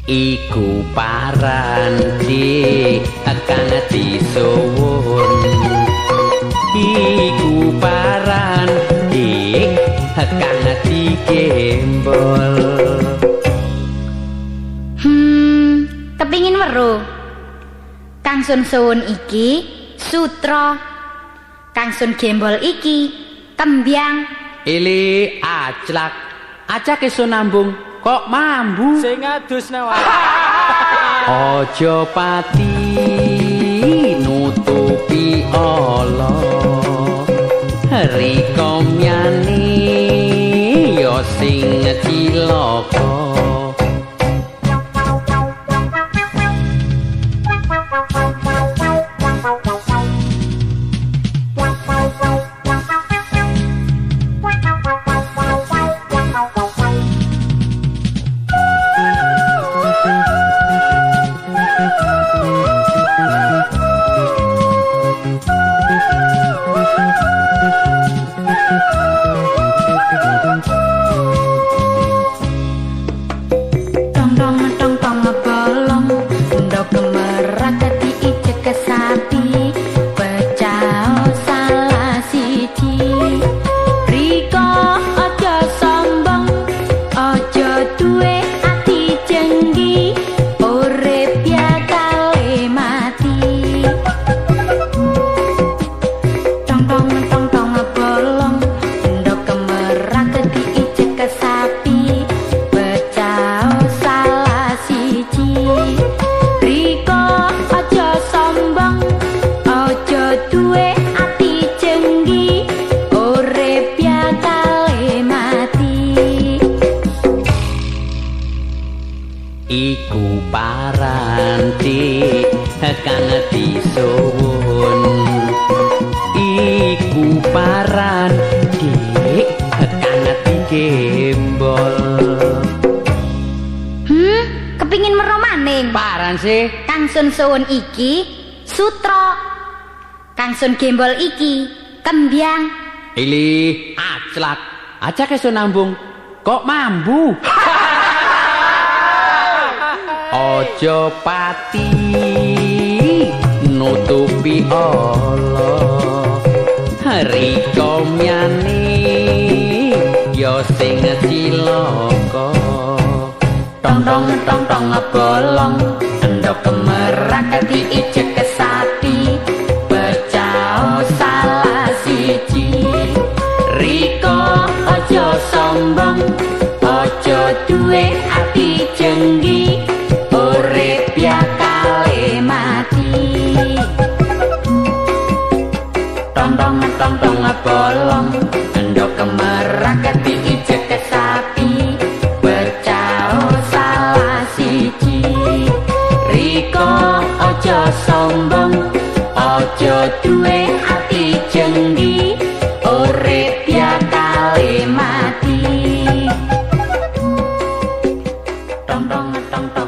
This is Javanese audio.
Iku paranti kang disuwun, iku paranti kang digembol. Kepingin weruh. Kang sun suwun iki sutra, kang sun gembol iki kembyang. Ili aclak, acake sun nambung kok mambu sing adus nawa. Aja pati nutupi ala, rika myane ya sing cilaka. Iku paranti kang disuwun, iku paranti kang digembol. Kepingin weruh maning. Paran sih. Kang sun suwun iki sutra, kang sun gembol iki kembyang. Ili aclak, acake sun nambung kok mambu. Aja pati nutupi ala, rika myane ya sing cilaka. Tong tong tong tong bolong, endhog kemerak diijek sapi, pecah salah siji. Rika aja sombong, aja duwe ati jenggi, urip bakale mati. Tong tong tong tong bolong, endhog kemerak diijek sapi, pecah salah siji. Rika aja sombong, aja duwe ati jenggi, urip bakale mati. Tong tong tong tong.